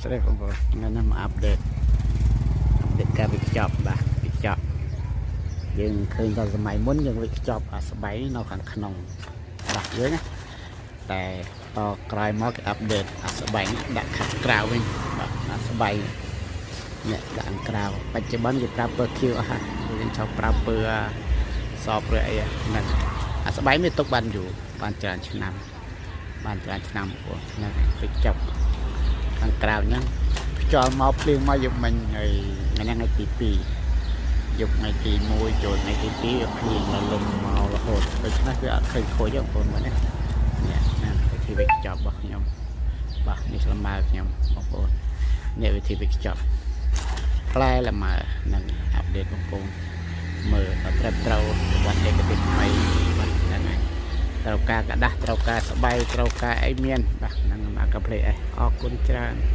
ស្រីបងប្អូនថ្ងៃនេះមក update update ការវេចខ្ចប់បាទវេចខ្ចប់យើងឃើញដល់សម័យមុនយើងវេចខ្ចប់អាស្បៃនៅខាងក្នុងបាទយើងណាតែតក្រោយមកគេ update អាស្បៃដាក់ខាងក្រៅវិញបាទអាស្បៃនេះដាក់ខាងក្រៅបច្ចុប្បន្នគេប្រើពើខៀវអស់ហើយយើងចង់ប្រើពើសបឬអីហ្នឹងអាស្បៃវាទុកបានយូរបានច្រើនឆ្នាំបានច្រើនឆ្នាំបងប្អូនហ្នឹងវេចខ្ចប់ ខាងក្រៅហ្នឹងខ្យល់មកភ្លៀងមកយប់មិញហើយថ្ងៃហ្នឹងថ្ងៃទី2យប់ថ្ងៃទី1ចូលថ្ងៃទី2វាភ្លៀងដល់លំមករហូតដូច្នេះវាអត់ឃើញខូចទេបងប្អូនមើលណានេះណាវិធីវេចខ្ចប់របស់ខ្ញុំបាទនេះលម៉ើខ្ញុំបងប្អូននេះវិធីវេចខ្ចប់ផ្លែលម៉ើនឹង update បងប្អូនមើលដល់ត្រឹមត្រូវរបស់ឯកទេសថ្មីបាទហ្នឹងហើយត្រូវការក្រដាសត្រូវការស្បៃត្រូវការអីមានបាទហ្នឹងមកកាផ្លេអេអរគុណច្រើន។